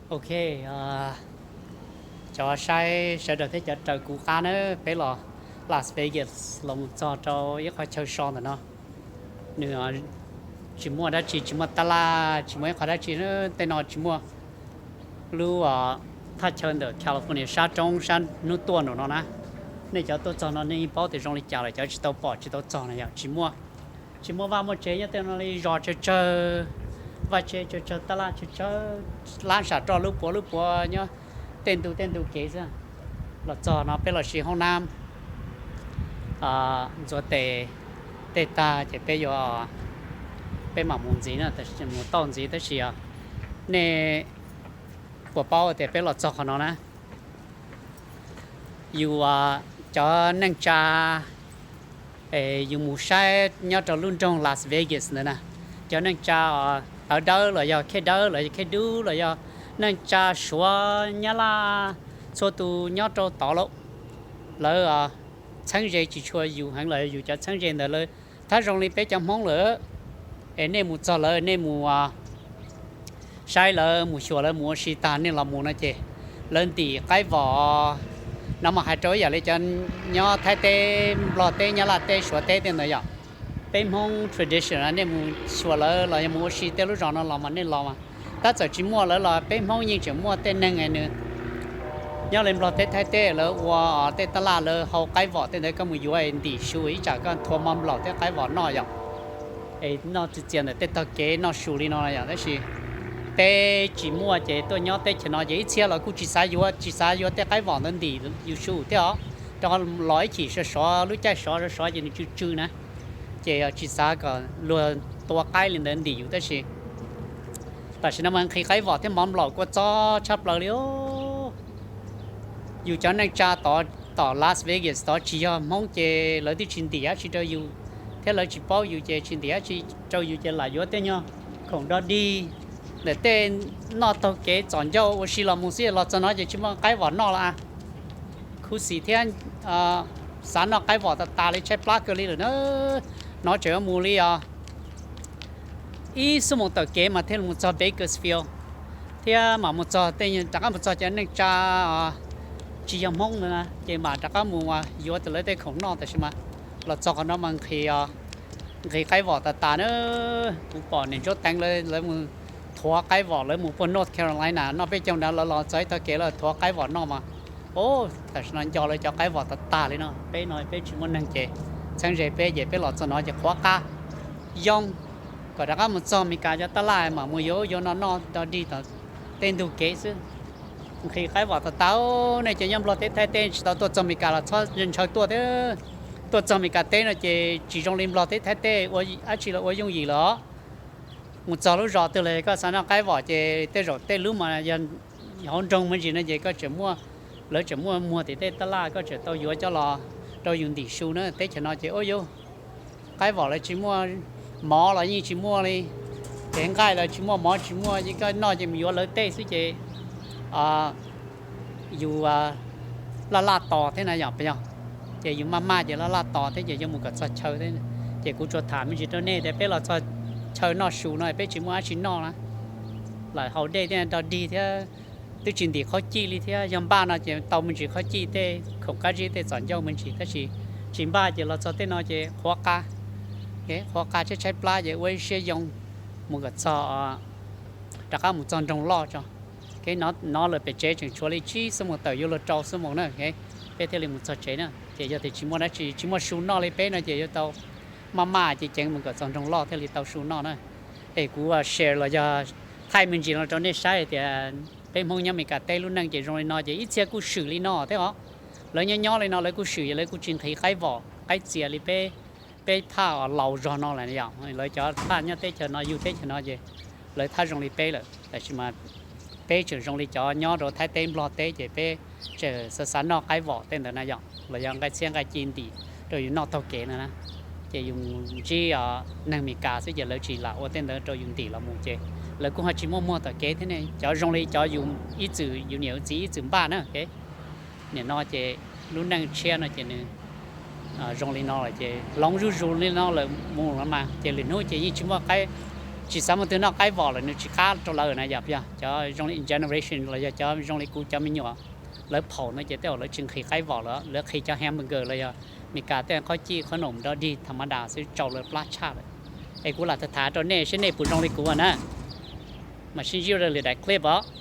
Ok, cov saib sawv daws thiab cov raws kuv qab na, peb los Las Vegas los mus txog rau ib qhov chaw so ntawm no. Nws tsis muaj dab tsi, tsis muaj tab laj, tsis muaj ib qho dab tsi, tej no tsis muaj. Lub thaj chaw ntawm California sab roob sab hnub tuaj nraum no na, nej cov tuaj txog no nej yeej paub tias zoo li cas lawm, cov tsis tau pom tsis tau txog na yom, tsis muaj. Tsis muaj vaj muaj tsev nyob tej no li, zos tsawg tsawg, vaj tsev tsawg tsawg, tab laj tsawg tsawg, lab sam roj lub puav lub puav nyob tej ntu tej ntu kev xwb. Los txog no peb los siv hoob nab ntxuav tes tej tag ces peb yuav, peb mam mus ntxiv na, mus tau ntxiv tab sis nej puas paub tias peb los txog qhov no na, yus cov neej tsa, yus mus saib nyob rau lub nroog Las Vegas ntawd na, cov neej tsa tawv dawb los yog khej dawb los yog khej dub los yog neej tsa Suav Nyab Laj, txhua tus nyob rau tod lauj, lawv txheeb ze tsis tshua yus heev los yog yus cov txheeb ze ntawd lawv thab zoo li peb cov Hmoob lawm. Es nej mus txog lawv, nej mus saib lawv, mus xyuas lawv mus ua si tag nej los mus no ces lawv ntim qaib vos no mas hais rau ib yam li cov nyob Thaib teb, Nplog teb, Nyab Laj teb, Suav teb tej ntawd yom. Peb Hmoob tradition nej mus xyuas lawv los yog mus ua si tej lub zos no los mas nej los mas tab txawm tsis muaj lawv los peb Hmoob yeej tseem muaj tej neeg nws nyob li Nplog teb Thaib teb lawv ua tej tab laj lawv hau qaib vos tej ntawd koj mus yuav ntim su ib tsam koj thuav mov nplaum thiab qaib vos noj yom. Es noj txias txias ntawm tej tog kev noj su li no yom, tab sis peb tsis muaj ces tuaj nyob teb chaws no ces ib txhia los kuj tsis xav yuav, tsis xav yuav tej qaib vos ntawd ntim yus su thiab os, rau qhov los ib chim sov sov lub caij sov sov sov ces nws tsw tsw na, ces tsis xav kom luag tua qaib li ntawd ntim yus tab sis tam sim no mas nqhis qaib vos thiab mov nplaum kua txob tshaj plaws li. Yus cov neej tsa tom Las Vegas tod tsis yog Hmoob ces lawv twb tsis ntim dab tsi rau yus, thiab lawv tsis paub yus ces tsis ntim dab tsi rau yus ces lam yuav tej nyuag khoom dog dig ntawm tej noj taug kev txom ncauj ua si los mus xwb, los txog no ces tsis muaj qaib vos noj los a. Khuv xim thiab xav noj qaib vos tas tas li, tshaib plab kawg li lawm na. No tseem yuav mus li os ib xuab moos tawm kev mas thiaj li mus txog Bakersfield, thiab mam mus txog tej, rov qab mus txog cov neej tsa tsis yog Hmoob ntawd na, ces mam rov qab mus yuav lawv tej khoom noj. Tab sis mas los txog qhov no mas nqhis, nqhis qaib vos tas tas na. Kuv pom niam Ntsuab Teev lawv mus thuav qaib vos, lawv mus puag North Carolina noj peb caug ntawd, lawv los txog ib tog kev lawv thuav qaib vos noj mas, o, tam sim no nco lawv cov qaib vos tas tas li no. Peb no peb tsis muaj neeg ces txheeb ze peb ces peb los txog no ces qhuav qab yoo kom rov qab mus txog Meskas cov tab laj mam mus yuav ub yuav no noj dog dig tom tej ntug kev xwb. Nqhis qaib vos tas tas, nej cov nyob Nplog teb Thaib teb tsis tau tuaj txog Meskas los txhob ntshaw tuaj thiab. Tuaj txog Meskas teb no ces tsis zoo li Nplog teb Thaib teb, ua dab tsi los ua yooj yim lawm. Mus txog lub zos twg los koj xav noj qaib vos ces tej zaum tej lub mas yog hauv nroog me ntsis no ces koj tseem muaj, lawv tseem muaj muag tim tej tab laj koj tseem tau yuav coj los rau yus ntim su na. Teb chaws no ces ua yuav qaib vos lawv tsis muaj, mov los yeej tsis muaj li, kev nqaij los tsis muaj, mov tsis muaj, yeej koj noj ces mus yuav lawv tej xwb ces yus laj laj tos thiab na yom, yog ces yus maj maj ces laj laj tos thiab ces yuav mus kom txog chaw thiab. Ces kuv tsuas tham me ntsis rau nej tias peb los txog chaw noj su no peb tsis muaj dab tsi noj na, lawm haus dej thiab dog dig thiab, twb tsis ntim qhob cij li thiab. Yog npaj no ces tau me ntsis qhob cij tej khoom qab zib tej txom ncauj me ntsis, tab sis tsis npaj ces los txog tej no ces qhuav qa, qhuav qa tshaib tshaib plab ces ua ib siab yoo mus kom txog, rov qab mus txog nroog loj tso. No lawm pem tsev tseem tshuav li tsib xuab moos tawm yuav luag rau xuab moos na, peb thiaj li mus txog tsev na. Ces yog tias tsis muaj dab tsi, tsis muaj su noj li peb no ces yuav tau maj maj ceev ceev mus kom txog nroog loj thiaj li tau su noj na. Es kuv share los yog thaij me ntsis no rau nej saib hais tias peb Hmoob nyob Meskas teb lub neej ces zoo li no ces ib txhia kuj swm li no thiab os. Lawv nyob nyob li no lawv kuj swm, lawv kuj tsis nqhis qaib vom qaib txias li peb, peb thaj laus zog no lawm yom. Lawv cov thaj nyob teb chaws no, yus teb chaws no ces lawv thaj zoo li peb lawm, tab sis mas peb tseem zoo li cov nyob rau Thaib teb Nplog teb ces peb tseem xav xav noj qaib vom tej ntawd na yom, los yog nqaij txhiab nqaij ci ntim rau yus noj taug kev no na. Ces yus ntsib neeg Meskas xwb ces lawv tsis lam ua tej ntawd rau yus ntim los mus ces lawv kuj ho tsis muaj muag tom kev thiab ne. Cov zoo li cov yus ib txwm, yus niam yus txiv ib txwm npaj na. Nim no ces lub neej tshiab no ces nws zoo li no lawm ces hloov zuj zus li no lawm mus los mas ces lwm hnub ces yeej tsis muaj qaib tsis xav mus twg noj qaib vom lawm, nws tsis qab rau lawv na yom. Yog cov zoo li generation los yog cov zoo li kuv cov me nyuam, lawv phaum no ces tej zaum lawv tsis nqhis qaib vom lawm, lawv nqhis cov hamburger los yog Meskas tej qhob cij qhob noom nrov dig tha ma das xwb, tsau lawv plab tshaj lawm. Es kuv lam tham tham rau nej seb nej puas zoo li kuv na. Mas sib ntsib rau lwm daim clip os.